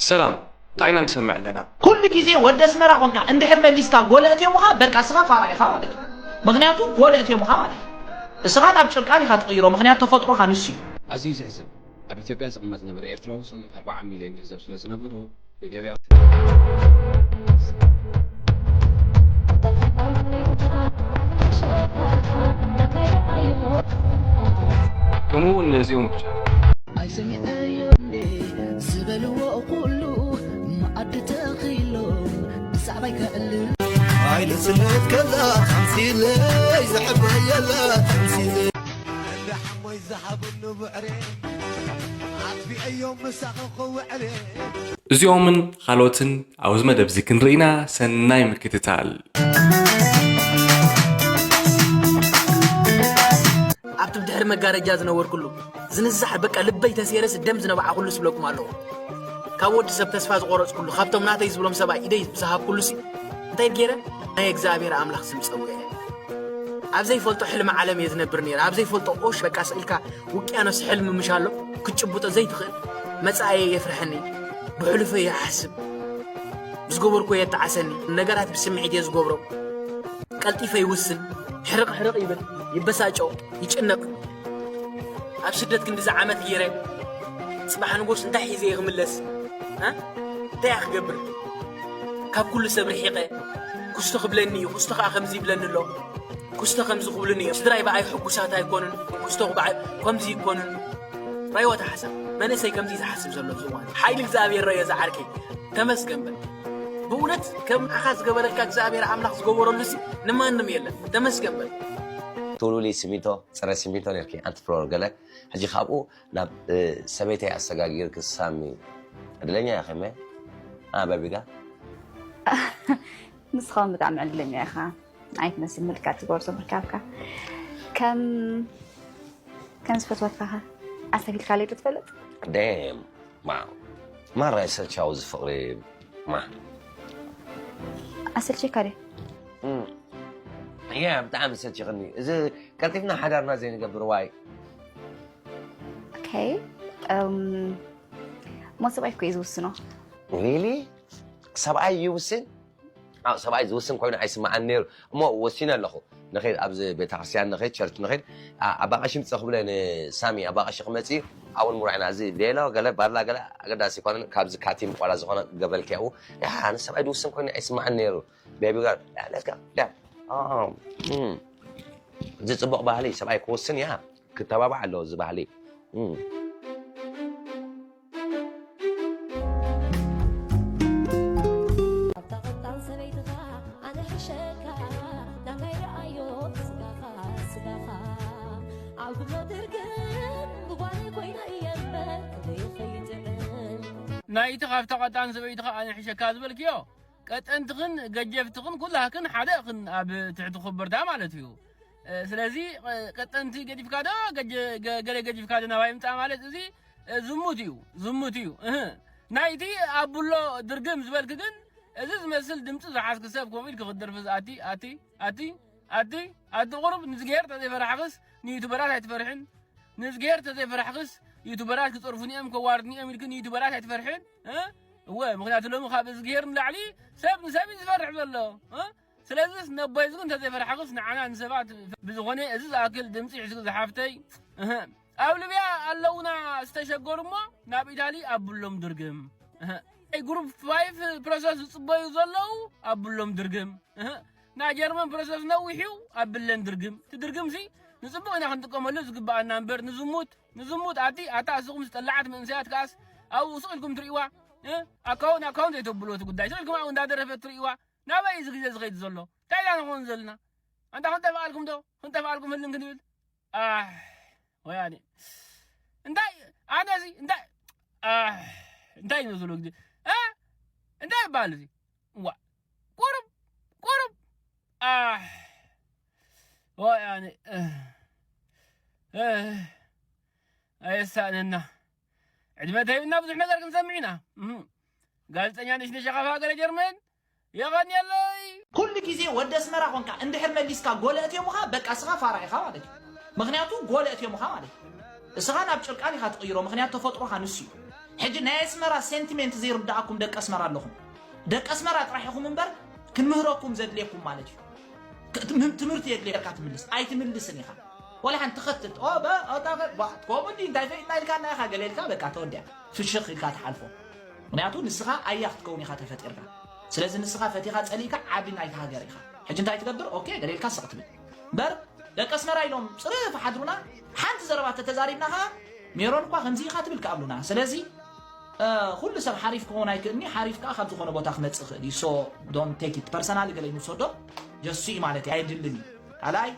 ሰላም፣ እንታይ ኢና ንሰምዕ ኣለና? ኩሉ ግዜ ወዲ ኣስመራ ኮንካ እንድሕር መሊስካ ጎለ እትዮምኻ በቃ እስኻ ፋራ ኢኻ ማለት እዩ። ምኽንያቱ ጎለ እትዮምኻ ማለት እዩ። እስኻ ናብ ጭርቃን ኢኻ ትቕይሮ ምኽንያቱ ተፈጥሮኻ ንሱ እዩ። ኣዝዩ ዘሕዝን። ኣብ ኢትዮጵያ ዝቕመጥ ዝነበረ ኤርትራዊ ስም ኣርብዓ ሚልዮን ገንዘብ ስለ ዝነበሮ ንገበያ ከምኡ እውን ነዚኦም ብቻ ኣይሰሚዐዮ እንዴ ዝበልዎ ኩሉ መኣዲ ተኺሎም ብዛዕባይ ከዕልል ኣይልስነት ከላ ተምሲለይ ዘሕበየላ ተምሲለይ ሓሞይ ዝሃብሉ ብዕሬ ኣጥፊአዮም ምሳኺ ክውዕሬ እዚኦምን ካልኦትን ኣብዚ መደብ እዚ ክንርኢና ሰናይ ምክትታል። ኣብቲ ብድሕሪ መጋረጃ ዝነበርኩሉ ዝንዛሕ በቃ ልበይ ተሴረስ ደም ዝነብዓኹሉ ስብለኩም ኣለኹ። ካብ ወዲ ሰብ ተስፋ ዝቆረጽኩሉ ካብቶም ናተይ ዝብሎም ሰብኣይ ኢደይ ዝሃብኩሉ ሲ እንታይ ገይረ ናይ እግዚኣብሔር ኣምላኽ ስም ጸዊዐ። ኣብ ዘይፈልጦ ሕልሚ ዓለም እየ ዝነብር ነይረ። ኣብ ዘይፈልጦ ኦሽ በቃ ስኢልካ ውቅያኖስ ሕልሚ ምሽ ኣሎ ክትጭብጦ ዘይትኽእል መጻእየ የፍርሐኒ። ብሕሉፈይ ይሓስብ። ዝገበርኩ የተዓሰኒ። ነገራት ብስምዒት እየ ዝገብሮ። ቀልጢፈ ይውስን። ሕርቕ ሕርቕ ይብል። ይበሳጮ። ይጭነቕ። ኣብ ስደት ክንዲዚ ዓመት ገይረ ጽባሕ ንጎስ እንታይ ሒዘ እየ ክምለስ? እ? እንታይ እያ ክገብር? ካብ ኩሉ ሰብ ርሒቐ ኩስቶ ክብለኒ እዩ። ኩስቶ ከኣ ከምዚ ይብለኒ ኣሎ። ኩስቶ ከምዚ ክብሉኒ እዮም። ስድራይ ብኣይ ሕጉሳት ኣይኮኑን። ኩስቶ ብኣይ ከምዚ ይኮኑን። ራይወት ሓሳብ መንእሰይ ከምዚ ዝሓስብ ዘሎ ዝዋን ሓይሊ እግዚኣብሔር ረዮ ዝዓርከይ ተመስገን በል። ብእውነት ከም ኣኻ ዝገበረልካ እግዚኣብሔር ኣምላኽ ዝገበረሉ ሲ ንማንም የለን። ተመስገን በል። ትውልውሊ ሲሚንቶ፣ ጽረ ሲሚንቶ ነርኪ፣ ኣንቲ ፍሎር ገለ። ሕጂ ካብኡ ናብ ሰበይተይ ኣሰጋጊርኪ ሳሚ ዕድለኛ ኢኺ መ ኣበቢጋ ንስኻ ብጣዕሚ ዕድለኛ ኢኻ። ኣይትመስል ምልካት ትጎርዞ ምርካብካ ከም ከም ዝፈትወካ ኣስተፊልካ ለይ ትፈልጥ ደም ማ ማራ ይሰልቻው ዝፍቕሪ ማ ኣሰልቼካ ደ ያ ብጣዕሚ ሰልችኽኒ እዚ ቀልጢፍና ሓዳርና ዘይንገብር ዋይ ኦኬ እም፣ ሞ ሰብኣይ እኮ እዩ ዝውስኖ ሪሊ ሰብኣይ ይውስን ኣው ሰብኣይ ዝውስን ኮይኑ ኣይስማዓን ነይሩ እሞ ወሲነ ኣለኹ ንኸይድ ኣብዚ ቤተክርስትያን ንኸይድ ቸርች ንኸይድ ኣባቐሺ ምፀ ክብለ ንሳሚ ኣባቐሺ ክመፅ እዩ ኣውን ሙራዕና እዚ ሌሎ ገለ ባላ ገለ ኣገዳሲ ይኮነን ካብዚ ካቲም ቆላ ዝኾነ ገበልኪያኡ ንሰብኣይ ዝውስን ኮይኑ ኣይስማዓን ነይሩ ቤቢ ጋር let's go yeah um, mm. እዚ ፅቡቅ ባህሊ ሰብኣይ ክውስን ያ ክተባባዕ ኣለዎ እዚ ባህሊ ኣብታ ቀጣን ሰበይትኻ ኣነ ሕሸካ ናታይ ረኣዮ ስጋኻ ስጋኻ ኣብ ግብሮ ትርግም ብጓነይ ኮይና እየ እምበር ክብሪ ከይጥዕም ናይቲ ካብታ ቀጣን ሰበይትኻ ኣነ ሕሸካ ዝበልክዮ ቀጠንትኽን ገጀፍትኽን ኩላህክን ሓደ እኽን ኣብ ትሕቲ ኮበርታ ማለት እዩ። ስለዚ ቀጠንቲ ገዲፍካ ዶ ገለ ገዲፍካ ዶ ናባይ ምፃእ ማለት እዚ ዝሙት እዩ ዝሙት እዩ። ናይቲ ኣቡሎ ድርግም ዝበልክ ግን እዚ ዝመስል ድምፂ ዝሓዝክ ሰብ ከምኡ ኢልክ ክትደርፊ ዝኣቲ ኣቲ ኣቲ ኣቲ ኣቲ ቁሩብ ንዝግሄር ተዘይፈራሕክስ ንዩቱበራት ኣይትፈርሕን። ንእዝግሄር ተዘይፈራሕክስ ዩቱበራት ክፀርፉኒ እዮም ከዋርድኒ እዮም ኢልክን ዩቱበራት ኣይትፈርሕን እ? እወ ምክንያቱ ሎሚ ካብ እዝግሄር ንላዕሊ ሰብ ንሰብ እዩ ዝፈርሕ ዘሎ እ? ስለዚስ ነቦይ ዝግ እንተዘይፈራሕክስ ንዓና ንሰባት ብዝኾነ እዚ ዝኣክል ድምፂ ሒዝክ ዝሓፍተይ እህ ኣብ ልብያ ኣለውና ዝተሸገሩ እሞ ናብ ኢታሊ ኣብሎም ድርግም እህ ናይ ግሩፕ ፋይፍ ፕሮሰስ ዝፅበዩ ዘለዉ ኣብሎም ድርግም እህ ናይ ጀርመን ፕሮሰስ ነዊሕ እዩ ኣብለን ድርግም እቲ ድርግም ሲ ንፅቡቅ ኢና ክንጥቀመሉ ዝግበኣና እምበር ንዝሙት ንዝሙት ኣቲ ኣታ እስኹም ዝጠላዓት መንእሰያት ከኣስ ኣብኡ ስቕ ኢልኩም ትርእይዋ ኣካውን ኣካውን ዘይተብልዎ እቲ ጉዳይ ስቕ ኢልኩም ኣብኡ እንዳደረፈት ትርእይዋ ናበይ እዚ ግዜ ዝኸይድ ዘሎ እንታይ ኢና ንኸውን ዘለና ኣንታ ክንጠፍኣልኩም ዶ ክንጠፍኣልኩም ህልን ክንብል ኣሕ ወያኔ እንታይ ኣነ እዚ እንታይ ኣሕ እንታይ ይመስሉ ግዜ እ እንታይ ይበሃል እዚ ዋ ቁሩብ ቁሩብ ኣሕ ወያኔ ኣየሳእነና ዕድመ ተሂብና ብዙሕ ነገር ክንሰምዕ ኢና ጋዜጠኛ ነሽነሽ ኣኻፍ ሃገረ ጀርመን የቐንየለይ ኩሉ ግዜ ወዲ ኣስመራ ኮንካ እንድሕር መሊስካ ጎለ እትዮምኻ በቃ እስኻ ፋራ ኢኻ ማለት እዩ ምኽንያቱ ጎለ እትዮምኻ ማለት እዩ እስኻ ናብ ጭርቃን ኢኻ ትቕይሮ ምኽንያቱ ተፈጥሮኻ ንሱ እዩ ሕጂ ናይ ኣስመራ ሴንቲሜንት ዘይርድኣኩም ደቂ ኣስመራ ኣለኹም። ደቂ ኣስመራ ጥራሕ ኢኹም እምበር ክንምህረኩም ዘድልየኩም ማለት እዩ። ክ- ትምህም- ትምህርቲ የድልየካ ትምልስ ኣይትምልስን ኢኻ። ወላ ሓንቲ ትኸትት ኦ በ- ኦ፣ ታ- ባ- ከምኡ እንዲ እንታይ ፈይጥና ኢልካ እና ኢኻ ገለ ኢልካ በቃ ተወዲያ ፍሽኽ ኢልካ ትሓልፎ። ምክንያቱ ንስኻ ኣያ ክትከውን ኢኻ ተፈጢርካ። ስለዚ ንስኻ ፈቲኻ ጸሊእካ ዓቢ ናይቲ ሃገር ኢኻ። ሕጂ እንታይ ትገብር? ኦኬ ገለ ኢልካ ስቕ ትብል እምበር ደቂ ኣስመራ ኢሎም ጽርፍ ሓድሩና ሓንቲ ዘረባ ተተዛሪብና ኸዓ ሜሮን እኳ ከምዚ ኢኻ ትብል ክኣብሉና። ስለዚ ኩሉ ሰብ ሓሪፍ ክኸውን ኣይክእልኒ ሓሪፍ ከዓ ካብ ዝኾነ ቦታ ክመፅእ ክእል እዩ። So don't take it personal ገለ ይምሰዶ ጀሱ እዩ ማለት እዩ ኣይድልን እዩ። ካልኣይ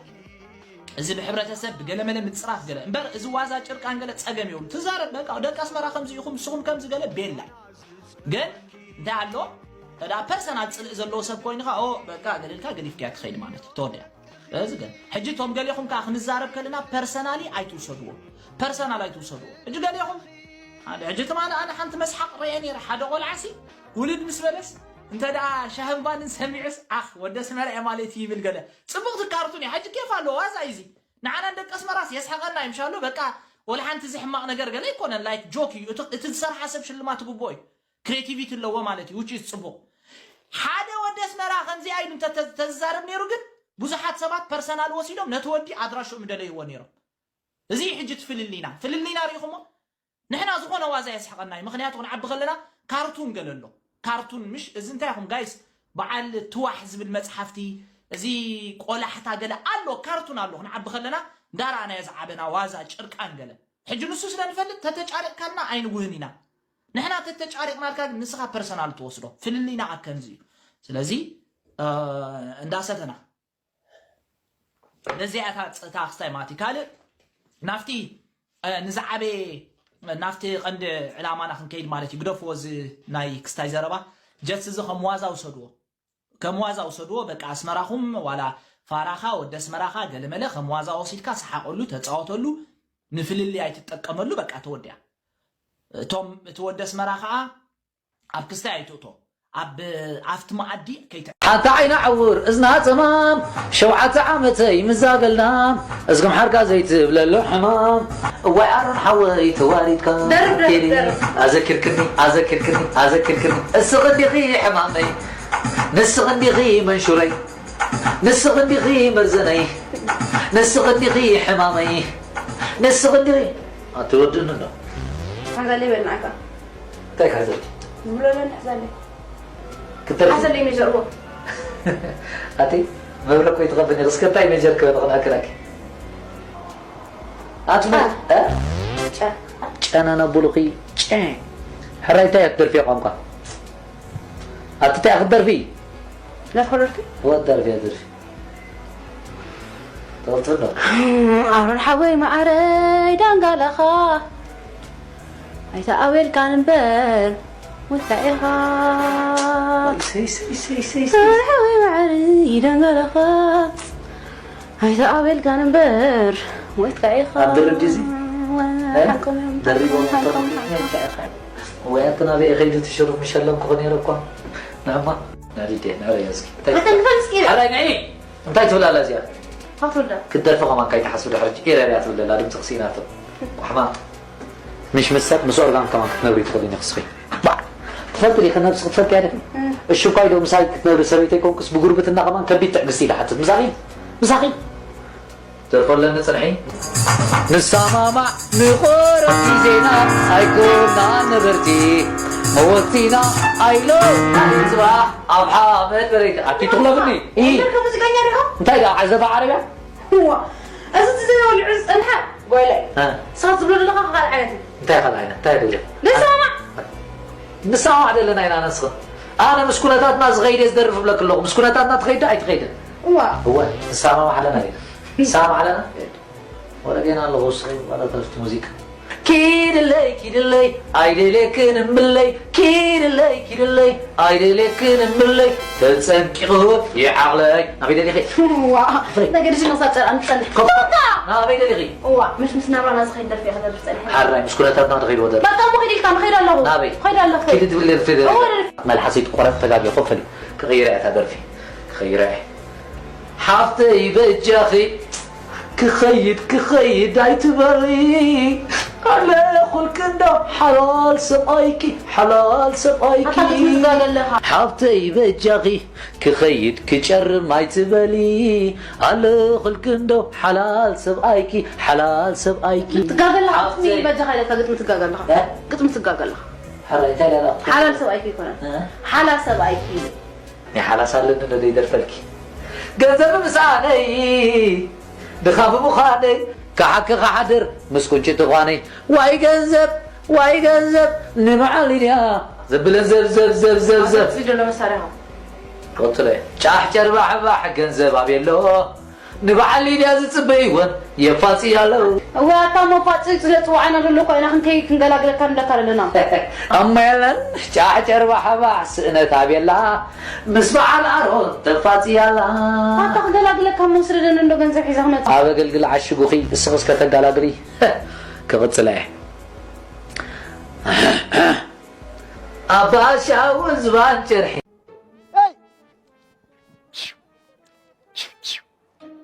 እዚ ብሕብረተሰብ ብገለመለ ምፅራፍ ገለ እምበር እዚ ዋዛ ጭርቃን ገለ ፀገም የብሉ። ትዛረብ በቃ ደቂ ኣስመራ ከምዚ ኢኹም ንስኹም ከምዚ ገለ ቤላ ግን እንታይ ኣሎ ተዳ ፐርሰናል ፅልእ ዘለዎ ሰብ ኮይንካ ኦ በቃ ገለልካ ገዲፍካያ ትኸይድ ማለት እዩ ተወዲያ። እዚ ግን ሕጂ እቶም ገሌኹም ከዓ ክንዛረብ ከለና ፐርሰናሊ ኣይትውሰድዎ። ፐርሰናል ኣይትውሰድዎ። ሕጂ ገሌኹም ሓደ ሕጂ ትማሊ ኣነ ሓንቲ መስሓቅ ረየ ነይረ ሓደ ቆልዓሲ ውልድ ምስ በለስ እንተ ደኣ ሻህምባንን ሰሚዑስ ኣኽ ወደ ስመራ እየ ማለት እዩ ይብል ገለ ፅቡቅ ትካርቱን እዩ። ሕጂ ኬፍ ኣለዎ ዋዛ እዩ እዚ ንዓና ደቂ ኣስመራስ የስሓቀና እዩ ምሻሎ በቃ ወላ ሓንቲ እዚ ሕማቅ ነገር ገለ ኣይኮነን ላይክ ጆክ እዩ እቲ ዝሰርሓ ሰብ ሽልማት ግቦ እዩ። ክሬቲቪቲ ኣለዎ ማለት እዩ ውጭ ጽቡቅ ሓደ ወዲ ኣስመራ ከምዚኣ ኢሉ እንተ ተዝዛረብ ነይሩ ግን ብዙሓት ሰባት ፐርሰናል ወሲዶም ነቲ ወዲ ኣድራሽኡ ምደለይዎ ነይሮም። እዚ እዩ ሕጂ እቲ ፍልልይና። ፍልልይና ርኢኹሞ? ንሕና ዝኾነ ዋዛ የስሕቐና እዩ። ምኽንያቱ ክንዓቢ ከለና ካርቱን ገለ ኣሎ። ካርቱን ምሽ እዚ እንታይ ኢኹም ጋይስ? በዓል ትዋሕ ዝብል መጽሓፍቲ እዚ ቆላሕታ ገለ ኣሎ ካርቱን ኣሎ። ክንዓቢ ከለና እንዳረኣናዮ ዝዓበና ዋዛ ጭርቃን ገለ። ሕጂ ንሱ ስለ ንፈልጥ ተተጫሪቕካልና ኣይንውህን ኢና። ንሕና ተተጫሪቕናልካ ግን ንስኻ ፐርሰናል ትወስዶ ፍልልይና ኣብ ከምዚ እዩ። ስለዚ እንዳሰተና ነዚኣ እታ ክስታይ ማለት እዩ ካልእ ናፍቲ ንዝዓበየ ናፍቲ ቀንዲ ዕላማና ክንከይድ ማለት እዩ ግደፍዎ እዚ ናይ ክስታይ ዘረባ ጀትስ እዚ ከም ዋዛ ውሰድዎ ከም ዋዛ ውሰድዎ በቃ ኣስመራኹም ዋላ ፋራኻ ወዲ ኣስመራኻ ገለመለ ከም ዋዛ ወሲድካ ሰሓቐሉ ተፃወተሉ ንፍልልይ ኣይትጠቀመሉ በቃ ተወዲያ እቶም እቲ ወዲ ኣስመራ ከዓ ኣብ ክስታይ ኣይትእቶ ኣብ ኣብቲ መኣዲ ከይተ ኣታ ዓይና ዕውር እዝና ጸማም ሸውዓተ ዓመተይ ምዛበልና እዝግም ሓርካ ዘይትብለሉ ሕማም እዋይ ኣሮን ሓወይ ተዋሪድካ ደርፍ፣ ደርፍ፣ ቴዲ ደርፍ። ኣዘኪርክኒ ኣዘኪርክኒ ኣዘኪርክኒ እስኺ እንዲኺ ሕማመይ ንስኺ እንዲኺ መንሹረይ ንስኺ እንዲኺ መርዘነይ ንስኺ እንዲኺ ሕማመይ ንስኺ እንዲኺ ኣትወድእኒ ዶ ሓዛለይ በልናዕካ እንታይ ካዘል ዝብሎ ኣለኒ ሓዛለይ ክትደርፊ ሓዘለይ ሜጀርዎ ኣቲ መብረ ኮይ ትኸብኒ እስከ እንታይ ሜጀር ከበ ንኽንኣክላኪ ኣቲ ጨ ጨናና ቡሉኺ ጨ ሕራይ እንታይ ክትደርፊ ቋንቋ ኣቲ እንታይ ክትደርፊ ደርፎ ደርፊ ወደርፊ ደርፊ ኣሮን ሓወይ መዓረይ ዳንጋላኻ ኣይተኣወልካን እምበር ወታኢኻ ሓወይ መዓረይ ዳንጋላኻ ኣይተኣወልካን እምበር ወታኢኻ ኣብ ድርብ ድዚ ደሪቦም ወይ ኣንተ ናበይ ከይዱ ትሽሩፍ ምሸለምኩ ነይረ እኳ ንዕማ ናዲደ ንዕረዮ እስኪ ኣራይ ንዒ እንታይ ትብል ኣላ እዚኣ ክትደርፊ ከማን ካይትሓስቢ ድሕሪ ኢረርያ ትብል ዘላ ድምፂ ክስኢናቶ ቋሕማ ምሽ ምስ ሰብ ምስ ኦርጋን ከማን ክትነብሪ ትኽእሊ ንክስኺ ትፈልጢ ዲኺ ነብሲ ክትፈልጥያ ዲኺ እሹኳይ ዶ ምሳይ ክትነብሪ ሰበይተይ ኮንኩስ ብጉርብትና ከማን ከቢድ ትዕግስቲ ኢለ ሓትት ምሳኺ ምሳኺ ደርፎ ኣለኒ ጽንሒ ንሰማማዕ ንቆረብ ግዜና ኣይኮና ነበርቲ መወቲና ኣይሎ ጽባሕ ኣብ ሓመድ በረይቲ ኣቲ ትኽለፍኒ እንታይ ደኣ ዓዘባ ዓረብያ እዋ እዚ ትዘይበልዑ ዝጸንሐ ጓይለ ሳት ዝብሎ ዘለኻ ካልእ ዓይነት እንታይ ካልእ ዓይነት እንታይ ደለ ንሰማማዕ ንሰማማዕ ዘለና ኢና ነስኽን ኣነ ምስ ኩነታትና ዝኸይደ ዝደርፍ ብለክ ኣለኹ ምስ ኩነታትና ትኸይደ ኣይትኸይደ እዋ እወ ንሰማማዕ ኣለና ኢና ንሰማማዕ ኣለና ወረዴና ኣለኹ ስኸይ ዋላ ተረፍቲ ሙዚቃ ኪድለይ ኪድለይ ኣይደልየክን እምብለይ ኪድለይ ኪድለይ ኣይደልየክን እምብለይ ተጸንቂቑ ይዓቕለይ ናበይ ደሊኺ ዋ ነገር ሽኖ ሳብ ጸርኣን ትጸንሕ ኮካ ናበይ ደሊኺ ዋ ምሽ ምስ ናብራና ዝኸይድ ደርፊ እየ ክደርፍ ጸኒሐ ሓራይ ምስ ኩነታትና ንኸይድ ወደር በቃ እሞ ኸይድ ኢልካ ንኸይድ ኣለኹ ናበይ ኸይድ ኣለኹ ኪድ ትብል ደርፊ ደርፊ ኸይድ ኣለኹ መልሓሰይ ትቆረጥ ተጋጊ ኮፈል ክቕይረ እያ ደርፊ ክቕይረ እያ ሓፍተይ በጃኺ ክኸይድ ክኸይድ ኣይትበሊ ኣለኹ ኩልክንዶ ሓላል ሰብኣይኪ ሓላል ሰብኣይኪ ኣታ ክትምዝጋገ ኣለኻ። ሓብተይ በጃኺ ክኸይድ ክጨርም ኣይትበሊ ኣለኹልክንዶ ሓላል ሰብኣይኪ ሓላል ሰብኣይኪ ትጋገ ኣለኻ። ግጥሚ ሓብተይ በጃኻ ኢለካ ግጥሚ ትጋገ ኣለኻ። እ? ግጥሚ ትጋገ ኣለኻ። ሓራይ እንታይ ደኣ ሓላል ሰብኣይኪ ይኮነ እ? ሓላ ሰብኣይኪ ናይ ሓላስ ኣለኒ ዶ ዘይደርፈልኪ ገንዘብ ምሳነይ ድኻፍ ምዃነይ ክሓኪ ክሓድር ምስ ቁንጭቲ ኳነይ ዋይ ገንዘብ ዋይ ገንዘብ ንበዓል ኢድያ ዘብለን ዘብ ዘብ ዘብ ዘብ ዘብ እዚ ዘሎ መሳርያ ቀጥለ ጫሕ ጨርባሕባሕ ገንዘብ ኣቤሎ ንበዓል ኢድያ ዝጽበይወን የፋጽያ ኣለዉ እዋ ኣታ መፋጽ ስለ ጽዋዕና ዘሎ ኮይና ክንከይ ክንገላግለካ ንብለካ ኣለና ኣማ የለን ጫሕ ጨርባሕባሕ ስእነት ኣቤላ ምስ በዓል ኣሮን ተፋጽያ ኣላ ኣታ ክገላግለካ እሞ ስደደኒ እንዶ ገንዘብ ሒዛ ክመጽእ ኣብ ኣገልግል ዓሽጉኺ እስኺ እስከ ተጋላግሊ ክቕጽላ እየ ኣባሻውን ዝባን ጭርሒ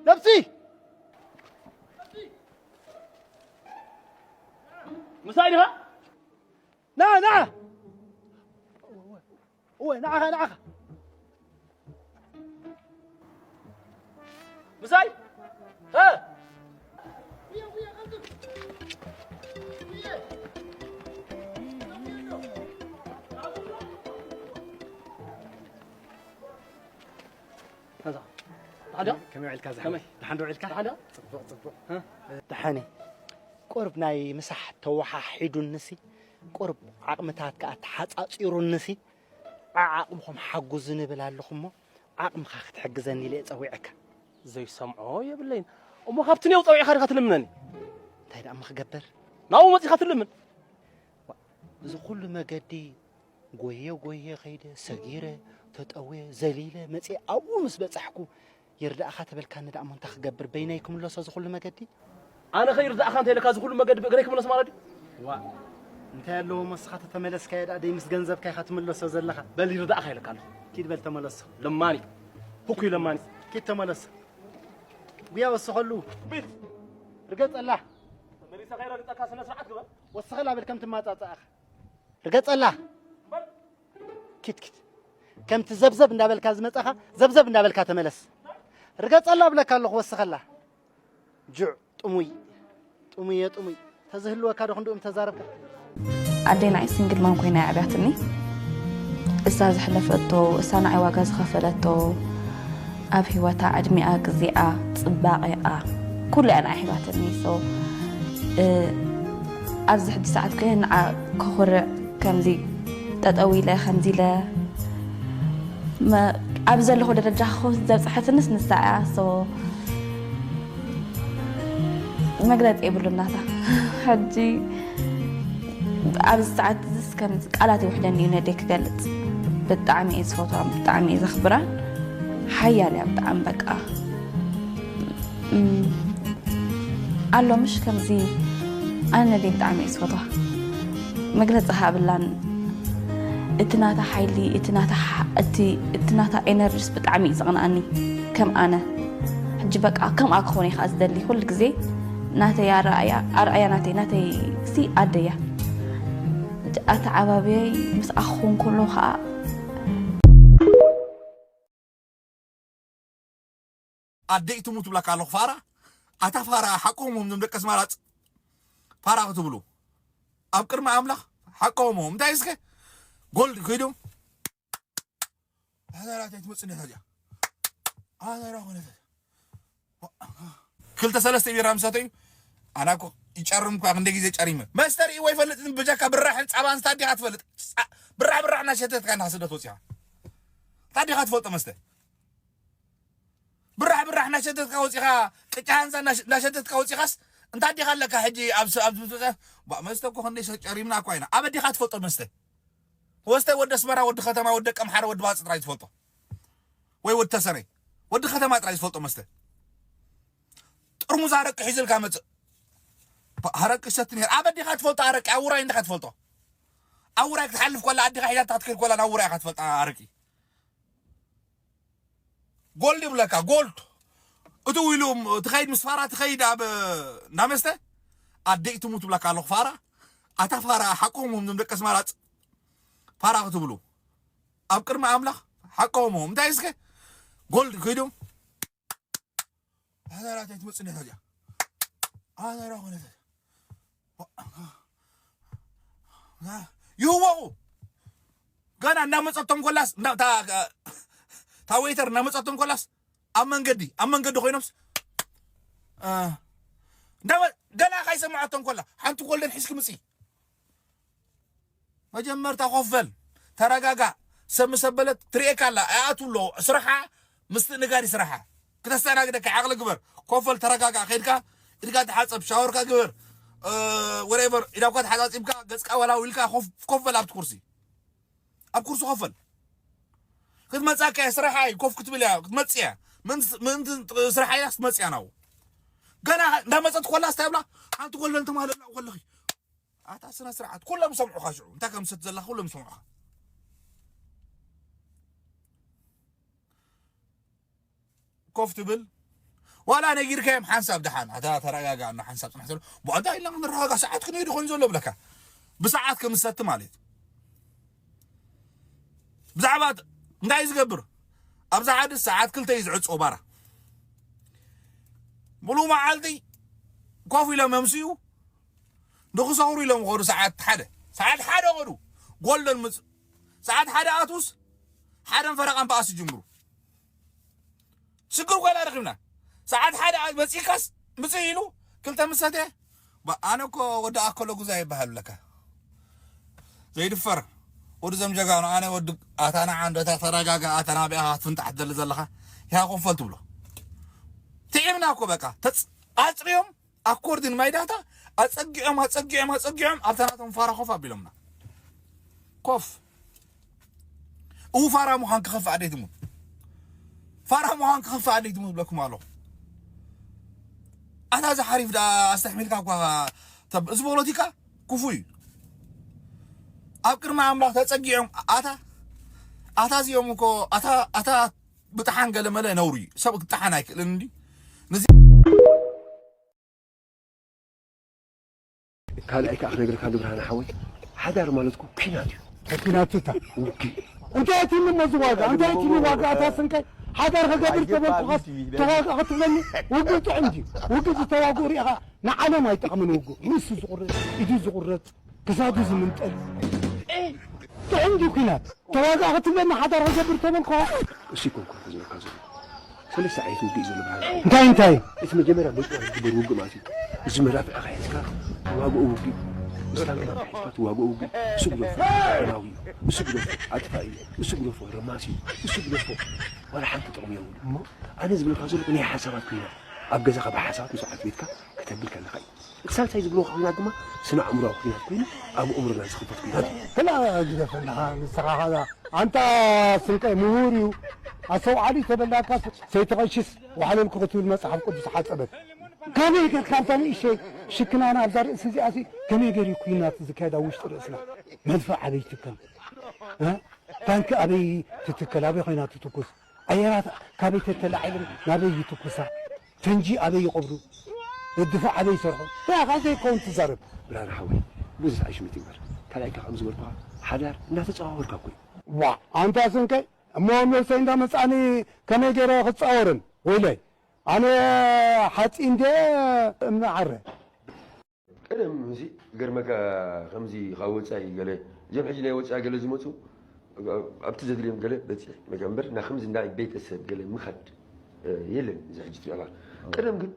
ነብሲ ምሳይ ዲኻ ና ና እወ ንዓኻ ንዓኻ ምሳይ ሀ ከመይ ውዒልካ ዝሓወይ? ደሓን ዶ ውዒልካ? ደሓን ዶ? ጽቡቕ ጽቡቕ። ደሓን እየ። ቁሩብ ናይ ምሳሕ ተወሓሒዱኒሲ፣ ቁሩብ ዓቕምታት ከኣ ተሓጻጺሩኒሲ፣ ዓዓቕምኹም ሓጉዙኒ እብል ኣለኹ እሞ፣ ዓቕምኻ ክትሕግዘኒ ኢለ እየ ጸዊዐካ። ዘይሰምዖ የብለይን። እሞ ካብቲ ኔው ጸዊዕኻ ዲኻ ትልምነኒ? እንታይ ደኣ እሞ ክገብር? ናብኡ መጺኻ ትልምን? ዋ፣ እዚ ኩሉ መገዲ ጎየ ጎየ ከይደ፣ ሰጊረ፣ ተጠውየ፣ ዘሊለ መጽየ ኣብኡ ምስ በጻሕኩ ይርዳእኻ ተበልካኒ ደኣ እሞ እንታይ ክገብር በይነይ ክምለሶ እዚ ኩሉ መገዲ? ኣነ ኸ ይርዳእኻ እንተ ኢለካ እዚ ኩሉ መገዲ ብእግረይ ክምለስ ማለት ድዩ? ዋእ እንታይ ኣለዎ እሞ እስኻ ተተመለስካዮ ደኣ ደይ ምስ ገንዘብካ ኢኻ ትምለሶ ዘለኻ? በል ይርዳእኻ ኢለካ ኣለኹ። ኪድ በል ተመለሶ። ለማኒ። ኩኩይ ለማኒ። ኪድ ተመለሶ። ጉያ ወስኸሉ። ቢት። ርገጸላ። ተመሊሰ ከይረግጸካ ስነ ስርዓት ግበር። ወስኸላ በል ከም ትማጻጻእኻ። ርገጸላ ኪድ ኪድ ከምቲ ዘብዘብ እንዳበልካ ዝመጻኻ ዘብዘብ እንዳበልካ ተመለስ ርገጸላ እብለካ ኣለኹ ወስኸላ ጁዕ ጥሙይ ጥሙየ ጥሙይ ተዝህልወካ ዶ ክንድኡ ምተዛረብካ ኣደይ ንዓይ ሲንግል ማም ኮይና እያ ኣዕብያትኒ እሳ ዘሕለፈቶ እሳ ንዓይ ዋጋ ዝኸፈለቶ ኣብ ሂወታ ዕድሚኣ፣ ግዜኣ፣ ጽባቄኣ ኩሉ እያ ንዓይ ሂባትኒ so ኣብዚ ሕጂ ሰዓት ከ ንዓ ከኹርዕ ከምዚ ጠጠው ኢለ ከምዚ ኢለ ኣብ ዘለኹ ደረጃ ክኸውን ዘብፅሐትንስ ንሳ እያ so መግለፂ የብሉን ናታ ሕጂ ኣብዚ ሰዓት እዚስ ከምዚ ቃላት ይውሕደኒ እዩ ነደይ ክገልፅ ብጣዕሚ እየ ዝፈትዋን ብጣዕሚ እየ ዘኽብራን ሓያል እያ ብጣዕሚ በቃ ኣሎ ምሽ ከምዚ ኣነ ነደይ ብጣዕሚ እየ ዝፈትዋ መግለፂ ሃብላን እቲ ናታ ሓይሊ እቲ ናታ እቲ ናታ ኤነርጂስ ብጣዕሚ እዩ ዘቕንኣኒ ከም ኣነ ሕጂ በቃ ከምኣ ክኾነ እየ ከዓ ዝደሊ ኩሉ ግዜ ናተይ ኣርኣያ ኣርኣያ ናተይ ናተይ ሲ ኣደያ ኣተዓባብየይ ምስኣ ክኾን ከሎ ከዓ ኣደይ ትሙት ብላካ ኣለኹ ፋራ ኣታ ፋራ ሓቆም ም ደቂ ኣስመራ ፋራ ክትብሉ ኣብ ቅድሚ ኣምላኽ ሓቆም እንታይ እስከ ጎልድ ኮይዶም ኣዛራት ኣይትመፅኒ ታዲያ ኣዛራ ኮነት ክልተ ሰለስተ ቢራ ምሰተዩ ኣና እኮ ይጨርም እኳ ክንደ ግዜ ጨሪመ መስተ ርእይዎ ይፈልጥ ብጀካ ብራሕን ፃባን ስታ ዲኻ ትፈልጥ ብራሕ ብራሕ እናሸተትካ እናስደት ወፂኻ እንታይ ዲኻ ትፈልጦ መስተ ብራሕ ብራሕ እናሸተትካ ወፂኻ ቅጫ ሃንሳ እናሸተትካ ወፂኻስ እንታይ ዲኻ ኣለካ ሕጂ ኣብዚ ኣብዚ መስተ እኮ ክንደይ ጨሪምና እኳ ኢና ኣበ ዲኻ ትፈልጦ መስተ ወስተ ወዲ ኣስመራ ወዲ ከተማ ወዲ ደቂ ኣምሓራ ወዲ ባጽ ጥራይ ዝፈልጦ ወይ ወዲ ተሰነይ ወዲ ከተማ ጥራይ ዝፈልጦ መስተ ጥርሙዝ ኣረቂ ሒዝልካ መጽእ ኣረቂ ሰቲ ነር ኣበ ዲኻ ትፈልጦ ኣረቂ ኣብ ውራይ እንዲኻ ትፈልጦ ኣብ ውራይ ክትሓልፍ ኮላ ኣዲኻ ሒዛታ ክትከድ ኮላ ናብ ውራይ ኢኻ ትፈልጣ ኣረቂ ጎልድ ይብለካ ጎልድ እቱ ኢሉ ትኸይድ ምስ ፋራ ትኸይድ ኣብ እንዳመስተ ኣደይ ትሙት ብለካ ኣለኹ ፋራ ኣታ ፋራ ሓቆም እዮም ደቂ ኣስመራ ፋራ ክትብሉ ኣብ ቅድሚ ኣምላኽ ሓቆም እዮም። እንታይ እስከ ጎልድ ኮይዶም ኣዛራት ኣይትመጽእ ነታ እዚኣ ኣዛራ ኮነት ይህወቑ። ገና እንዳመጸቶም ኮላስ እንዳ- እታ እታ ዌይተር እንዳመጸቶም ኮላስ ኣብ መንገዲ ኣብ መንገዲ ኮይኖምስ እ፣ እንዳመ- ገና ካይሰማዓቶም ኮላ ሓንቲ ጎልደን ሒዝኪ ምጺ። መጀመርታ ኮፍ በል፣ ተረጋጋእ። ሰብ ምስ ኣበለት ትርእየካ ኣላ ኣይኣቱ ኣሎ። ስራሓ ምስትእንጋድ ስራሓ። ክተስተናግደካ ዓቕሊ ግበር። ኮፍ በል፣ ተረጋጋእ። ከይድካ ኢድካ ተሓጸብ፣ ሻወርካ ግበር። ወሬቨር ኢዳኳ ተሓጻጺብካ ገጽካ ወላው ኢልካ ኮፍ ኮፍ በል ኣብቲ ኩርሲ። ኣብ ኩርሲ ኮፍ በል። ክትመጻካ እያ፣ ስራሓ እዩ፣ ኮፍ ክትብል እያ ክትመጽእ እያ። ምእንቲ ምእንቲ ስራሓ ኢላ ክትመጽእ እያ ናብኡ። ገና እንዳመጸት ኮላ ስታይ ብላ ሓንቲ ጎልደን ተማለላ ከለኺ ኣታ ስነ ስርዓት ኩሎም ይሰምዑኻ። ሽዑ እንታይ ከም ዝሰቲ ዘለኻ ኩሎም ይሰምዑኻ። ኮፍ ትብል ዋላ ነጊርካዮም ሓንሳብ ደሓን ኣታ ተረጋጋ እና ሓንሳብ ጽናሕ ዘሎ ብኣንታ ኢልና ክንረጋጋ ሰዓት ክንሄዱ ኮይኑ ዘሎ ብለካ ብሰዓት ከም ዝሰቲ ማለት ብዛዕባ እንታይ ዝገብር ኣብዛ ዓዲ ሰዓት ክልተ እዩ ዝዕጾ ባራ ሙሉ መዓልቲ ኮፍ ኢሎም የምስዩ ንክሰኽሩ ኢሎም ኸዱ ሰዓት ሓደ ሰዓት ሓደ ኸዱ ጎልደን ምጽ ሰዓት ሓደ ኣትውስ ሓደን ፈረቓን በኣስ ይጅምሩ ሽግር ኮይና ረኺብና ሰዓት ሓደ ኣት መጺእካስ ምጽእ ኢሉ ክልተ ምሰተ ኣነ እኮ ወዲ ኣከሎ ጉዛ ይበሃል ለካ ዘይድፈር ወዲ ዘም ጀጋኑ ኣነ ወዲ ኣታ ንዓ እንዶ እታ ተረጋጋ ኣታ ናብኣ ክትፍንጣሕ ትደሊ ዘለኻ ይሃ ኮፈል ትብሎ ትዒምና እኮ በቃ ተጽ- ኣጽርዮም ኣኮርድን ማይ ዳታ ኣጸጊዖም ኣጸጊዖም ኣጸጊዖም ኣብታ ናቶም ፋራ ኮፍ ኣቢሎምና ኮፍ እው ፋራ ምዃን ክኸፍእ ኣደይ ትሙት ፋራ ምዃን ክኸፍእ ኣደይ ትሙት ብለኩም ኣለኹ ኣታ እዚ ሓሪፍ ዳ ኣስተሕሚልካ እኳ ተብ- እዚ ፖለቲካ ክፉ እዩ ኣብ ቅድሚ ኣምላኽ ተጸጊዖም ኣታ ኣታ እዚኦም እኮ ኣታ ኣታ ብጥሓን ገለ መለ ነውሩ እዩ ሰብ ክጥሓን ኣይክእልን እንዲ ነዚ ካልኣይ ከዓ ክነግረካ ግብርሃን ሓወይ ሓዳር ማለት እኮ ኲናት እዩ። ኲናት እታ ውግእ እንታይ ትኒ መዚ ዋጋ እንታይ ትኒ ዋጋ ኣታ ስንቀይ ሓዳር ከገብር ተበልኩኻስ ተዋጋ ክትብለኒ ውግእ ጥዕም ድዩ? ውግእ ዝተዋግኡ ሪኢኻ ንዓለም ኣይጠቕምን ውግእ ርእሱ ዝቑረፅ ኢዱ ዝቑረፅ ክሳዱ ዝምንጠል ጥዕም ድዩ ኲናት ተዋጋ ክትብለኒ ሓዳር ከገብር ተበልኩኻ እሱ ይኮንኩ ዝረካ ዘሎ ሰለስተ ዓይነት ውግእ እዩ ዘሎ ብርሃን። እንታይ እንታይ? እቲ መጀመርያ በጭዋ ዝግበር ውግእ ማለት እዩ። እዚ መዳፍዕ ካ ሒዝካ ተዋግኦ ውግእ። ምስታ መዳፍዕ ሒዝካ ተዋግኦ ውግእ። እሱ ግደፎ ረማዊ እዩ። እሱ ግደፎ ኣጥፋኢ እዩ። እሱ ግደፎ ረማሲ እዩ። እሱ ግደፎ ዋላ ሓንቲ ጥቕሚ የብሉ። ኣነ ዝብለካ ዘለኩ ናይ ሓሳባት ኮይና ኣብ ገዛኻ ብሓሳባት ምስ ዓት ቤትካ ከተብል ከለኻ እዩ። ሳልሳይ ዝብልዎ ኩናት ድማ ስነ ኣእምሮኣዊ ኩናት ኮይኑ ኣብ ኣእምሮና ዝኽፈት ኩናት እዩ። ክላ ግደፈና ንስኻ ኻዛ ኣንታ ስንቀይ ምሁር እዩ ኣስተውዓሊ ተበላካ ሰይተቐሽስ ዋሕለልኩ ክትብል መጽሓፍ ቅዱስ ሓጸበት። ካበይ ጌርካ ኣብታ ንእሽተይ ሽክናና ኣብዛ ርእሲ እዚኣሲ ከመይ ገይሩ ኩናት ዝካየድ ኣብ ውሽጢ ርእስና? መድፍዕ ኣበይ ትከል? ታንኪ ኣበይ ትትከል? ኣበይ ኮይና ትትኩስ? ኣየራት ካበይ ተተላዒለን ናበይ ይትኩሳ? ፈንጂ ኣበይ ይቐብሩ? እድፋዕ ኣበይ ይሰርሑ? እንታይ ኢኻ ዘይከውን ትዛረብ? ብርሃነ ሓወይ ብዙሕ ኣይሽምት ይግበር ካልኣይካ ከም ዝበልኩኻ ሓዳር እናተፀዋወርካ እኮ እዩ ዋ ኣንታ ስንቀይ እሞ ነብሰይ እንዳመፃኒ ከመይ ገይረ ክፃወርን ወይለይ ኣነ ሓፂ እንደ እምኒ ዓረ ቀደም እዚ ገርመካ ከምዚ ካብ ወፃኢ ገለ እዞም ሕጂ ናይ ወፃኢ ገለ ዝመፁ ኣብቲ ዘድልዮም ገለ በፂሕ መጀምበር ና ከምዚ ናይ ቤተሰብ ገለ ምኻድ የለን እዚ ሕጂ ትሪኦ ቀደም ግን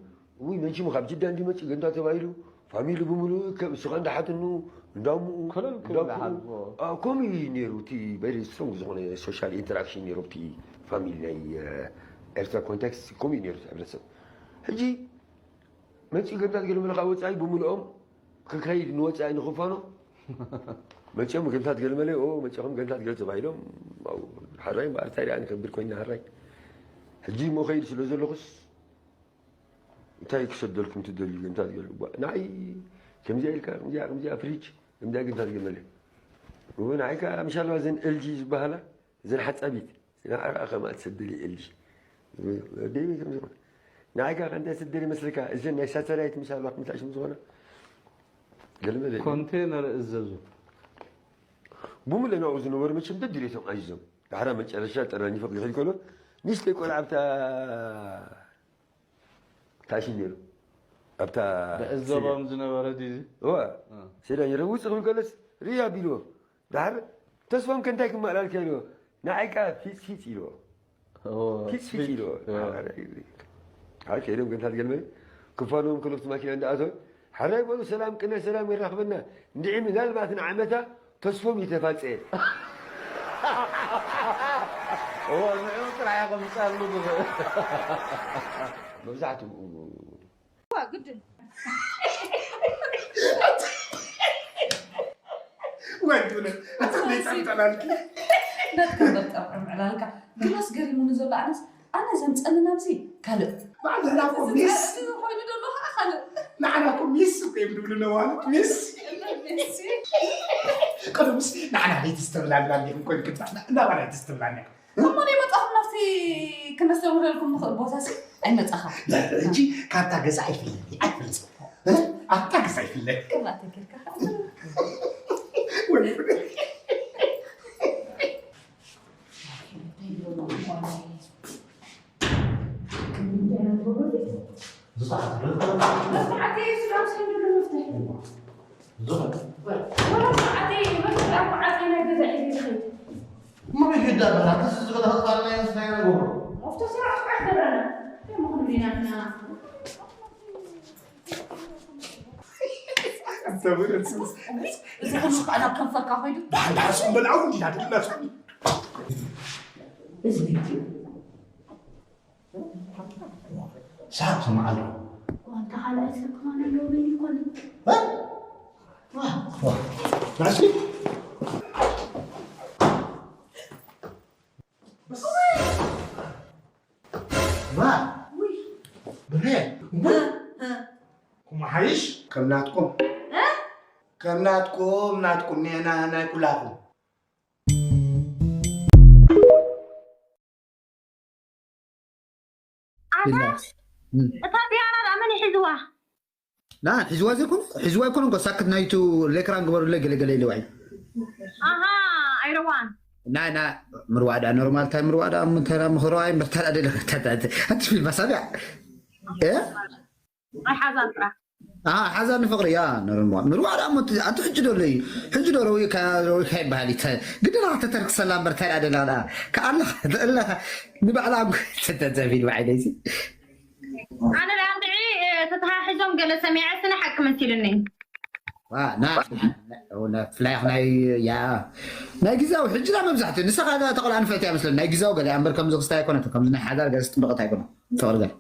ውይ መን ሽሙ ካብ ጅዳ እንዲ መፂ ገንታ ተባሂሉ ፋሚሊ ብምሉኡ ከብ እሱኻ እንዳሓትኑ እንዳምኡ ከምኡ እዩ ነይሩ እቲ በሪ ስትሮንግ ዝኾነ ሶሻል ኢንተራክሽን ነይሩ ኣብቲ ፋሚሊ ናይ ኤርትራ ኮንቴክስት ከምኡ እዩ ነይሩ ሕብረተሰብ ሕጂ መጺኡ ገንታት ገለመለ ካብ ወጻኢ ብምልኦም ክከይድ ንወጻኢ ንኽፋኖ መጺኦም ገንታት ገለመለ ኦ መጺኹም ገንታት ገለ ተባሂሎም ሓራይ እምበኣር እንታይ ደኣ ንከብድ ኮይና ሓራይ ሕጂ እሞ ከይድ ስለ ዘለኹስ እንታይ ክሰደልኩም ትደልዩ ገንታት ገለ ንዓይ ከምዚኣ ኢልካ ከምዚኣ ከምዚኣ ፍሪጅ ከምዚኣ ገንታት ገለመለ ንዓይ ከዓ ምሻልባ ዘን ኤልጂ ዝበሃላ እዘን ሓጻቢት ንዓኣ ከኣ ከምኣ ትሰደል እየ ኢልሽ ወደይ ከም ዝኾነ ንዓይ ከኣ ከምታ ትሰደል ይመስለካ እዘን ናይ ሳተላይት ምሽ ኣለዋ ከምታ ሽም ዝኾነ ገለ መለ ኮንቴነር እዘዙ። ብሙለ ናብኡ ዝነበሩ መቸም ደድልየቶም ኣዚዞም። ዳሕራ መጨረሻ ጠራኒፎ ክድሕል ከሎ ንእሽተይ ቆልዓ ኣብታ ታሽን ነይሩ ኣብታ ብዕዘቦም ዝነበረ ድዩ? እዋ ሴዳ ነይረ ውፅእ ክብል ከለስ ርያ ቢልዎ ዳሕር ተስፋም ከንታይ ክመኣላልካ ኢልዎ ንዓይ ከዓ ፊፅ ፊፅ ኢልዎ ፊፅ ፊፅ ኢልዎ ሓ ከይዶም ገንታት ገልመ ክፋኖም ክልፍቲ ማኪና እንዳኣተው ሓራይ በሉ ሰላም ቅነ ሰላም የራኽበና እንድዒ ምናልባት ንዓመታ ተስፎም ይተፋፀ እዎ ንዕኡ ጥራሕ ኢኹም ዝፀሉ መብዛሕትኡ ግድን ወይ ብለ ኣታ ቤት ኣምጣላልኪ ናትካ በጣም ዕላልካ ግናስ ገሪሙኒ ዘሎ ኣነስ ኣነ ዘምፀኒ ናብዚ ካልእ ባዕልና እኮ ሚስ ኮይኑ ዘሎ ከዓ ካልእ ንዓና እኮ ሚስ እኮ እዮም ዝብሉ ነዋልድ ሚስ ቀደምስ ንዓና ለይትስተብላልና ዲኹም ኮይኑ ክብፃሕና እናባና ይትስተብላና እሞ ናይ መጣኹም ናብቲ ክነስተምረልኩም ንኽእል ቦታ ሲ ኣይመፃኻ ሕጂ ካብታ ገዛ ኣይፍለኒ ኣይፈልፅ ኣብታ ገዛ ኣይፍለኒ ክላተ ጌርካ እሞ ከይዳ በላ ክስ ዝበለ ክጥፋልና ይመስለኝ ነገር እዚ ኩሉ ከዓ ናብ ከንፈርካ ኮይዱ ዳሕዳሕስ በልዓው እንዲና ድልና ሳብ ስማዓሉ ዋንታ ካልኣይ ሰብ ክኾን ኣለዎ በይኑ ይኮን ናሲ ባ ብሬ ኩምሓይሽ ከም ናትኩም ከም ናትኩም ናትኩም ኔና ናይ ኩላኩም ኣታ እታ ፒያኖ ደኣ መን ይሕዝዋ? ና ሒዝዋ ዘይኮነ ሒዝዋ ኣይኮነ እኮ ሳክት ናይቱ ሌክራን ግበሩለይ ገለገለ ኢለዋ እዩ ኣሃ ኣይረዋን ናይ ና ምርዋዳ ኖርማል ታይ ምርዋዳ ምተራ ምኽረዋይ ምርታዳ ደለ ኣቲ ፊልም ኣሳቢያ እ ኣይሓዛን ጥራሕ ሓዛ ንፍቅሪ ያ ኖርማል ምርዋዳ ሞ ኣቲ ሕጂ ዶ ለይ ሕጂ ዶ ረዊ ካይ በሃል ይተ ግድና ተተርክሰላ ምርታዳ ደለ ከኣላ ተእላ ንባዕላ ተተዘፊል ባዕለይሲ ኣነ ደኣ እንድዒ ተተሓሒዞም ገለ ሰሚዐ ስነ ሓቂ መሲሉኒ ፍላይ ናይ ያ ናይ ግዛዊ ሕጂ ዳ መብዛሕትኡ ንስኻ ተቆልዓ ንፍዕቲ እያ መስለኒ ናይ ግዛዊ ገለ እምበር ከምዚ ክስታይ ኣይኮነት ከምዚ ናይ ሓዳር ገለ ፅብቕት ኣይኮነ ፍቕሪ ገለ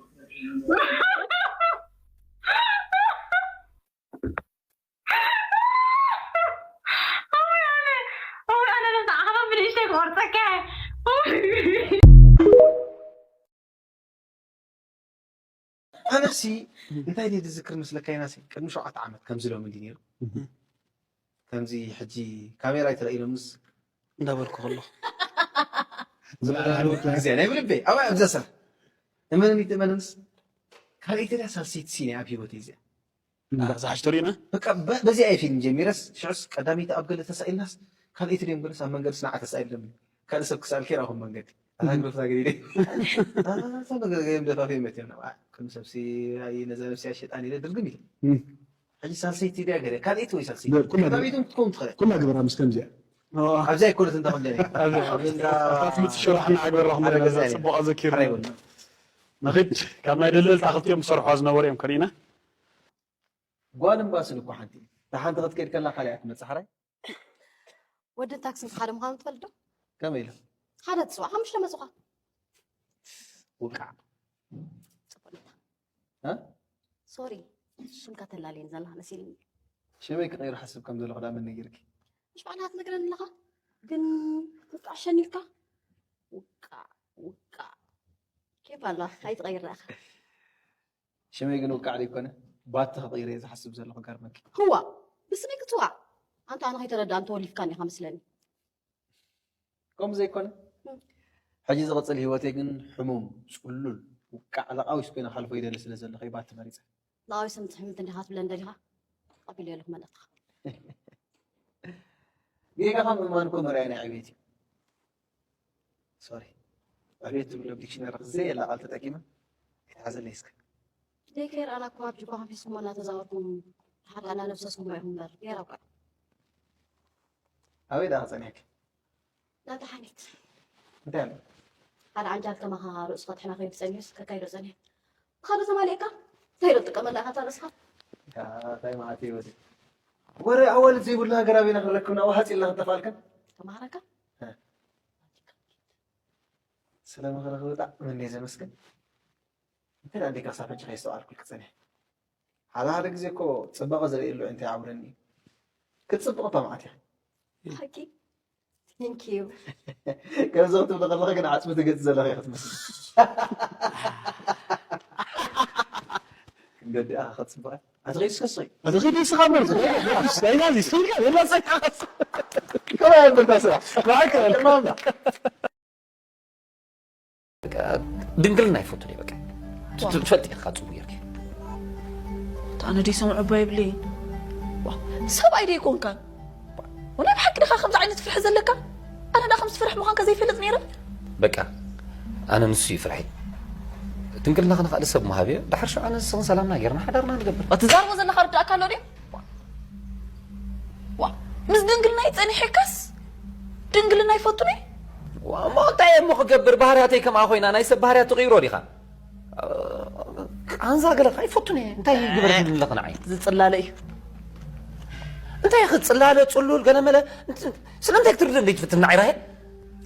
ኣነ ነዛ ዓኸባ ብንእሽተይ ክቆርፀካ ኣነሲ እንታይ ድየ ዝዝክር መስለካ ኢናሲ ቅድሚ ሸውዓተ ዓመት ከምዚ ሎሚ እንዲ ነይሩ ከምዚ ሕጂ ካሜራ ይትረእይሎምስ እንዳበልኩ ከለኹ ዝበላለወት ግዜ ናይ ብልበይ ኣብኣ ኣብዛ ሰብ እመንኒ ትእመንንስ ካልኣይቲ ድያ ሳልሰይቲ ሲነ ኣብ ህይወተይ እዚኣ ዝሓሽቶ ርኢና በቃ በዚኣ እየ ፊልም ጀሚረስ ሽዑስ ቀዳመይቲ ኣብ ገለ ተሳኢልናስ ካልኣይቲ ድዮም ገለስ ኣብ መንገድስ ንዓ ተሳኢሎም ካልእ ሰብ ክሳልኪ ራኹም መንገዲ ኣታ ግደፍታ ገዲደ ኣታ መገገዮም ደፋፊ መትዮም ናብ ከም ሰብሲ ኣይ ነዛ ነብሲ ኣሸጣን ኢለ ድርግም ኢለ ሕጂ ሳልሰይቲ ድያ ገለ ካልኣይቲ ወይ ሳልሰይቲ ቀዳመይቶም ክትከውን ትኽእል ኩላ ግበራ ምስ ከምዚኣ ኣብዚ ኣይኮነት እንተ ከምዚኣ ትምፅእ ሸርሕና ኣግበራኹም ዘለና ፅቡቅ ኣዘኪሩ ንኽድ ካብ ናይ ደለልታ ክልቲኦም ዝሰርሖ ዝነበሩ እዮም ከሪእና ጓል እምባስል እኮ ሓንቲ እታ ሓንቲ ክትከይድ ከላ ካልኣ ትመፅእ ሓራይ ወድን ታክስን ሓደ ምዃኑ ትፈልጥ ዶ? ከመይ ኢለ? ሓደ ትፅዋዕ ሓሙሽተ መፅኻ። ውቃዕ። ሶሪ ሽምካ ተላልየን ዘላ መሲልኒ። ሽመይ ክቐይር ሓስብ ከም ዘለኹ ዳ መን ነጊርኪ? ምሽ ባዕልኻ ትነግረኒ ኣለኻ ግን ውቃዕ ሸኒልካ ውቃዕ ውቃዕ ኬፍ ኣላ ኣይትቐይር ዳእኻ። ሽመይ ግን ውቃዕ ደይኮነ ባቲ ክቕይር እየ ዝሓስብ ዘለኹ ገርመኪ። ህዋ ብስመይ ክትዋዕ ኣንታ ኣነ ከይተረዳእኒ ተወሊፍካኒ ኢኻ መስለኒ። ከምኡ ዘይኮነ ሕጂ ዝቕጽል ህይወተይ ግን ሕሙም፣ ጽሉል፣ ውቃዕ፣ ለቓዊስ ኮይነ ክሓልፎ ይደሊ ስለ ዘለኹ እዩ ባቲ መሪጸ። ለቓዊስ ምትሕምምት እንዲኻ ትብለን ደሊኻ? ተቐቢለ ኣለኹ መልእኽትኻ። ጌጋኻ ምእማን እኮ መርኣያ ናይ ዕቤት እዩ። ሶሪ፣ ዕቤት ትብሎ ዲክሽነሪ ዘየላ ቃል ተጠቂመ ኣይትሓዘለይ እስከ። ደይ ኬር ኣና እኮ ኣብ ጅባኹም ሒዝኩሞ እናተዛወርኩም ሓቃና ነብሰስኩሞ ኢኹም እምበር ጌራ እኳ። ኣበይ ደኣ ክጸንሐኪ? ናታ ሓኒት እንታይ ኣሎ? ሓደ ዓንጃል ከማኻ ርእሱ ከትሕና ከይዱ ጸኒሑስ ከካይዶ ጸኒሑ። ብኻዶ ተማሊእካ እንታይ ዶ ትጥቀመላ ኢኻ እታ ርእስኻ? እንታይ ማለት እዩ ወዲ? ወረ ኣዋልድ ዘይብሉ ሃገር ኣበይና ክንረክብ ናብኡ ሃፂልና ክንጠፋልከን? ተማሃረካ? ስለ ምኽርኺ ብጣዕሚ እንድየ ዘመስግን። እንተ ደኣ እንዲካ ሳፈንጭ ከየስተውዓልኩልኪ ጸኒሐ። ሓደ ሓደ ግዜ እኮ ጽባቐ ዝርእየሉ እንታይ ይዓውረኒ እዩ። ክትጽብቕ እባ መዓት ኢኺ። ሓቂ? Thank you። ከምዚ ክትብሊ ከለኺ ግን ዓጽሚ ትገጽ ዘለኺ ኢኺ ትመስሊ። ክንገዲኣ ክትጽብቐ። ኣቲ ኸይድስ ከስኺ? ኣቲ ኸይድ ንስኻ እምበር፣ ናይና እዚ ስልካ የላ ጸይሓ። ከመይ ኣይበልካ ስራሕ? ብሓቂ፣ ማማ። በቃ ድንግልና ይፈቱ ደይ በቃ። ዋ። ትፈልጥ ኢኻ ጽቡቅ ጌርኪ። ኣነ ደይ ሰምዖ እባ ይብለይ። ዋ፣ ሰብኣይ ደይ ኮንካ? ወላ ብሓቂ ድኻ ከምዚ ዓይነት ፍርሒ ዘለካ? ኣነ ዳ ከምዚ ፍርሒ ምዃንካ ዘይፈልጥ ነይረ። በቃ ኣነ ንሱ እዩ ፍርሒ። ድንግልና ክንኻእል ሰብ ምሃብ እየ። ድሓር ሽዑ ኣነ ንስኽን ሰላምና ጌርና ሓዳርና ንገብር። ትዛርቦ ዘለኻ ርዳእካ ኣሎ ድዩ? ዋ፣ ምስ ድንግልና ይጸኒሐካስ ድንግልና ይፈቱኒ? ዋ፣ እሞ እንታይ እሞ ክገብር? ባህርያተይ ከምኣ ኮይና ናይ ሰብ ባህርያት ትቕይሮ ዲኻ? ቃንዛ ገለ ከኣ ይፈቱኒ። እንታይ ይግበር ኣለኽ ንዓይ? ዝጽላለ እዩ። እንታይ ክጽላለ፣ ጽሉል፣ ገለ መለ፣ እንት-፣ ስለምንታይ ክትርድእ እንደ ትፍትን ንዓይ ራሄል?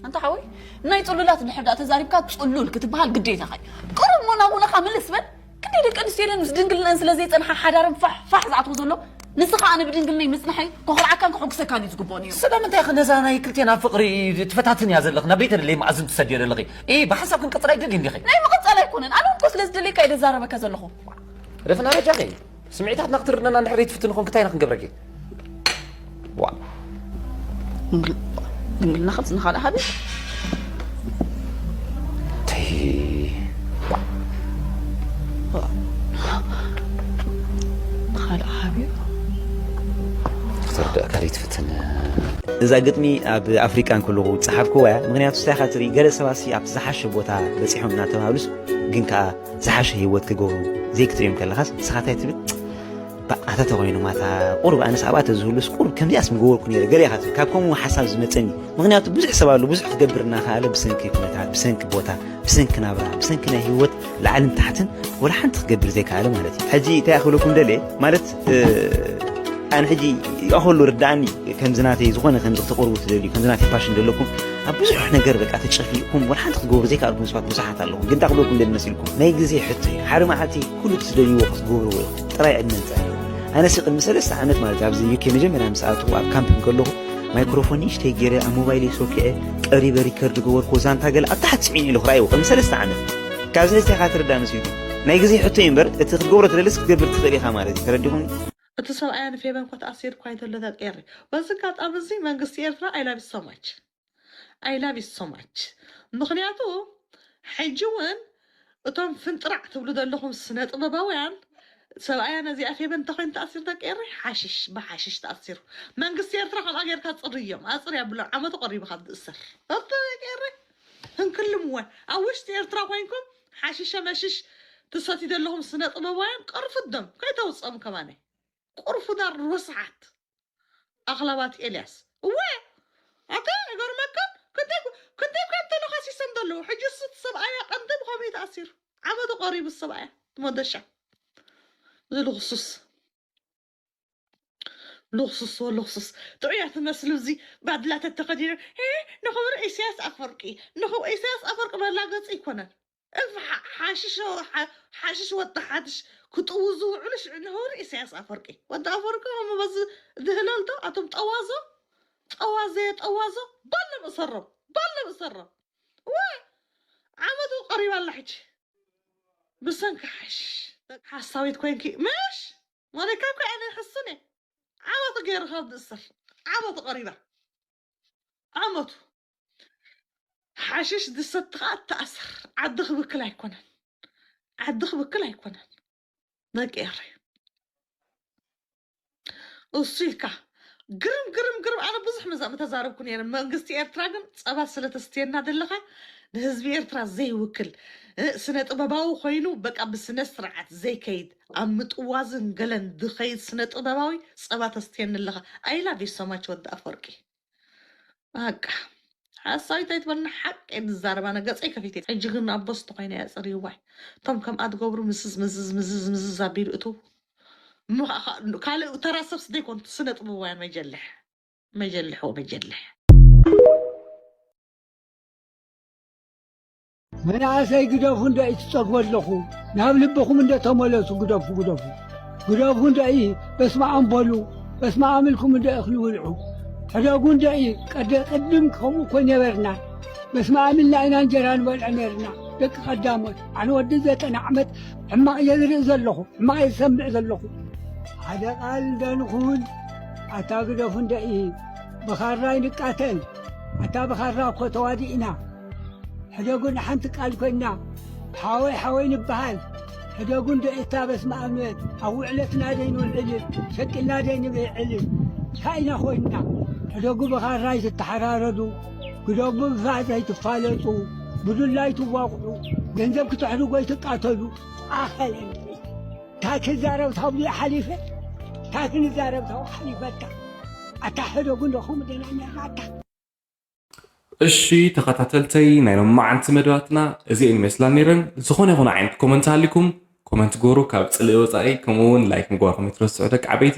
ኣንታ ሓወይ፣ ናይ ጽሉላት እንድሕር ደኣ ተዛሪብካ ጽሉል ክትበሃል ግዴታኻ እዩ። ቅሩብ እሞ ናብ ውነኻ ምልስ በል። ክንደይ ደቂ ኣንስትዮ ኢለን ምስ ድንግልነን ስለ ዘይጸንሓ ሓዳረን ፋሕ ፋሕ ዝኣትዎ ዘሎ፣ ንስኻ ኣነ ብድንግልነይ ምጽንሐይ ከኹርዓካን ከሐጉሰካን እዩ ዝግብኦ ነይሩ። ስለምንታይ ኢኺ ነዛ ናይ ክልቴና ፍቕሪ ትፈታትን እያ ዘለኺ? ናብ ቤተ ልለይ መኣዝን ትሰድዮ ዘለኺ? ኢ፣ ብሓንሳብ ክንቅጽል ኣይደልይ እንዲኺ? ናይ ምቕጻል ኣይኮነን። ኣነ እውን እኮ ስለ ዝደለየካ እየ ደዛረበካ ዘለኹ። ረፍና በጃኺ። ስምዒታትና ክትርድእና እንድሕር ዘይትፍትን ኾንኪ እንታይ ኢና ክንገብረኪ? ዋ። ድንግል-፣ ድንግልና ኸምዚ ንኻልእ ሃቢ? ተይ። ዋ። ዋ። ንኻልእ ሃቢ? ክትርድእካ ዘይትፍትን። እዛ ግጥሚ ኣብ ኣፍሪቃ እንከለኹ ዝጸሓፍክዋ እያ። ምኽንያቱ እንታይ ኢኻ ትርኢ፣ ገለ ሰባትሲ ኣብቲ ዝሓሸ ቦታ በጺሖም እናተባህሉስ ግን ከኣ ዝሓሸ ህይወት ክገብሩ ዘይክትርእዮም ከለኻስ ንስኻ እንታይ ትብል? ባ-፣ ኣታ ተኾይኑ ማታ ቁሩብ ኣነስ ኣብኣ ተዝህሉስ ቁሩብ ከምዚኣስ ምገበርኩ ነይረ ገለ ኢኻ ትብል። ካብ ከምኡ ሓሳብ ዝመጸኒ። ምኽንያቱ ብዙሕ ሰብ ኣሎ፣ ብዙሕ ክገብር እናኸኣለ ብሰንኪ ኩነታት፣ ብሰንኪ ቦታ፣ ብሰንኪ ናብራ፣ ብሰንኪ ናይ ህይወት ላዕልን ታሕትን ወላ ሓንቲ ክገብር ዘይከኣለ ማለት እዩ። ሕጂ እንታይ ክብለኩም ደልየ? ማለት፣ እ፣ ኣነ ሕጂ ይኣኸሉ ርድኣኒ፣ ከምዚ ናተይ ዝኾነ ከምዚ ክተቕርቡ ትደልዩ፣ ከምዚ ናተይ ፋሽን ዘለኩም፣ ኣብ ብዙሕ ነገር በቃ ተጨፊእኩም ወላ ሓንቲ ክትገብሩ ዘይከኣልኩም ሰባት ብዙሓት ኣለኹም። ግን እንታይ ክብለኩም ደሊ መሲልኩም? ናይ ግዜ ሕቶ እዩ። ሓደ መዓልቲ ኩሉ እቲ ትደልይዎ ክትገብርዎ ኢኹም። ጥራይ ዕድመ ንጸንሕ። ኣነሲ ቅድሚ ሰለስተ ዓመት ማለት ኣብዚ ዩ ኬ መጀመርያ ምስ ኣተኹ ኣብ ካምፕ እንከለኹ ማይክሮፎን ንእሽተይ ገይረ ኣብ ሞባይለይ ሶኪዐ ቀሪበ ሪከርድ ገበርኩዎ ዛንታ ገለ ኣብ ታሕቲ ጽዒኑ ኢሉ ክረኣይዎ ቅድሚ ሰለስተ ዓመት። ካብዚ ሕጂ እንታይ ኢኻ ትርዳእ መሲልኩም? ናይ ግዜ ሕቶ እዩ እምበር እቲ ክትገብሮ ትደልስ ክትገብር ትኽእል ኢኻ ማለት እዩ። ተረዲኹም? እቲ ሰብኣያ ንፌበን ኮት ኣሲር ኳይ ተሎ ተቀይሪ። በዚ ኣጋጣሚ እዚ መንግስቲ ኤርትራ I love you so much. I love you so much. ምኽንያቱ ሕጂ እውን እቶም ፍንጥራዕ ትብሉ ዘለኹም ስነ ጥበባውያን ሰብኣያ ነዚኣ ፌበን እንተኾይኑ ተኣሲሩ ተቀይሪ ሓሽሽ ብሓሽሽ ተኣሲሩ። መንግስቲ ኤርትራ ከምኣ ጌርካ ጽርዮም ኣጽር ያብሎም ዓመቱ ቀሪቡ ካብ ዝእሰር። ተቀይሪ ህንክልምወ ኣብ ውሽጢ ኤርትራ ኮይንኩም ሓሽሸ መሽሽ ትሰትዩ ዘለኹም ስነ ጥበባውያን ቅርፍዶም ከይተውፅኦም ከማነ ቅርፉዳት ርስሓት ኣኽላባት ኤልያስ እወ ኣታ ይገርመካ ክንደይ እኳ እንተለኻሲሶም ዘለዉ ሕጂ እሱ እቲ ሰብኣያ ቀንዲ ብኸምኡ ተኣሲሩ ዓመቱ ቀሪቡ ሰብኣያ ትመደሻ ዝልኽሱስ ልኽሱስ ወልኽሱስ ጥዑያት መስሉ እዚ ባድላ ተተኸዲኖም ንኽብሪ ኢሳያስ ኣፈወርቂ ንኽብሪ ኢሳያስ ኣፈወርቂ መላገፂ ኣይኮነን። እፍ ሓሽሽ ወጣ ሓድሽ ክጥውዙ ውዕሉ ሽዑ ንኽብሪ ኢሳያስ ኣፈወርቂ ወዲ ኣፈወርቂ ከምኡ በዚ ዝህለልዶ ኣቶም ጠዋዞ ጠዋዘ ጠዋዞ ባሎም እሰሮም ባሎም እሰሮም ወ ዓመቱ ቀሪባ ኣላ ሕጂ ብሰንኪ ሓሽሽ ሓሳዊት ኮይንኪ ምሽ ሞኒካ እኮ ኣነ ሕሱን እየ ዓመቱ ገይሩ ካብ ዝእሰር ዓመቱ ቀሪባ ዓመቱ ሓሽሽ ዝሰቲ ከዓ ተኣሰር ዓዲ ክብክል ኣይኮነን ዓዲ ክብክል ኣይኮነን ደቂ ኤረይ እሱ ኢልካ ግርም ግርም ግርም። ኣነ ብዙሕ መዛም ተዛረብኩ ነይረ። መንግስቲ ኤርትራ ግን ጸባ ስለ ተስትየና ዘለኻ ንህዝቢ ኤርትራ ዘይውክል፣ እ፣ ስነ ጥበባዊ ኮይኑ በቃ ብስነ ስርዓት ዘይከይድ፣ ኣብ ምጥዋዝን ገለን ዝኸይድ ስነ ጥበባዊ ጸባ ተስትየኒ ኣለኻ። I love you so much ወዲ ኣፈወርቂ። በቃ ሓሳዊት ኣይትበልና፣ ሓቂ ንዛረብ። ኣነ ገጸይ ከፊተ ሕጂ ግን ኣብ ቦስት ኮይነ እየ ጽርይዋይ። እቶም ከምኣ ትገብሩ ምስዝ ምስዝ ምስዝ ምስዝ ኣቢሉ እቱ ካልእ ተራ ሰብስ ዘይኮን ስነ ጥበባውያን መጀልሕ መጀልሕ ወመጀልሕ። መናእሰይ ግደፉ እንዶ እዩ ትጸግቦ ኣለኹ። ናብ ልብኹም እንዶ ተመለሱ። ግደፉ ግደፉ ግደፉ እንዶ እዩ። በስመ ኣም በሉ። በስመ ኣም ኢልኩም እንዶ እኽሊ ውልዑ። ሕደጉ እንዶ እዩ። ቀደ ቅድም ከምኡ እኮ ነበርና። በስመ ኣም ኢልና ኢና እንጀራ ንበልዕ ነርና። ደቂ ቀዳሞት ኣነ ወዲ ዘጠና ዓመት ሕማቕ እየ ዝርኢ ዘለኹ። ሕማቕ እየ ዝሰምዕ ዘለኹ። ሓደ ቃል እንዶ ንኹን ኣታ ግደፉ እንዶ እዩ። ብኻራ ይንቃተል። ኣታ ብኻራ እኮ ተዋዲእና። ሕደጉ ንሓንቲ ቃል ኮይና ሓወይ ሓወይ ንበሃል። ሕደጉ እንዶ እታ በስመ ኣብ ኣብ ውዕለትና ደይ ንውዕል ሸቂልና ደይ ንብዕል እንታይ ኢና ኮይንና? ሕደጉ ብኻራ ኣይትተሓራረዱ። ግደጉ ብፋዝ ኣይትፋለጡ። ብዱላ ኣይትዋቕዑ። ገንዘብ ክትሕድጉ ኣይትቃተሉ። ኣኸለን እንታይ ክዛረብ ታብሉ ሓሊፈ እንታይ ክንዛረብ ታብሉ ሓሊፈታ ኣታ ሕደጉ እንዶ ከምኡ ደና ነርና ኣታ እሺ ተኸታተልተይ ናይ ሎማዓንቲ መደባትና እዚኤን ይመስላ ነይረን። ዝኾነ ይኹን ዓይነት ኮመንት ሃሊኩም ኮመንት ግበሩ፣ ካብ ጽልኢ ወጻኢ። ከምኡ እውን ላይክ ምግባርኩም ኣይትረስዑ ደቂ ዓበይቲ።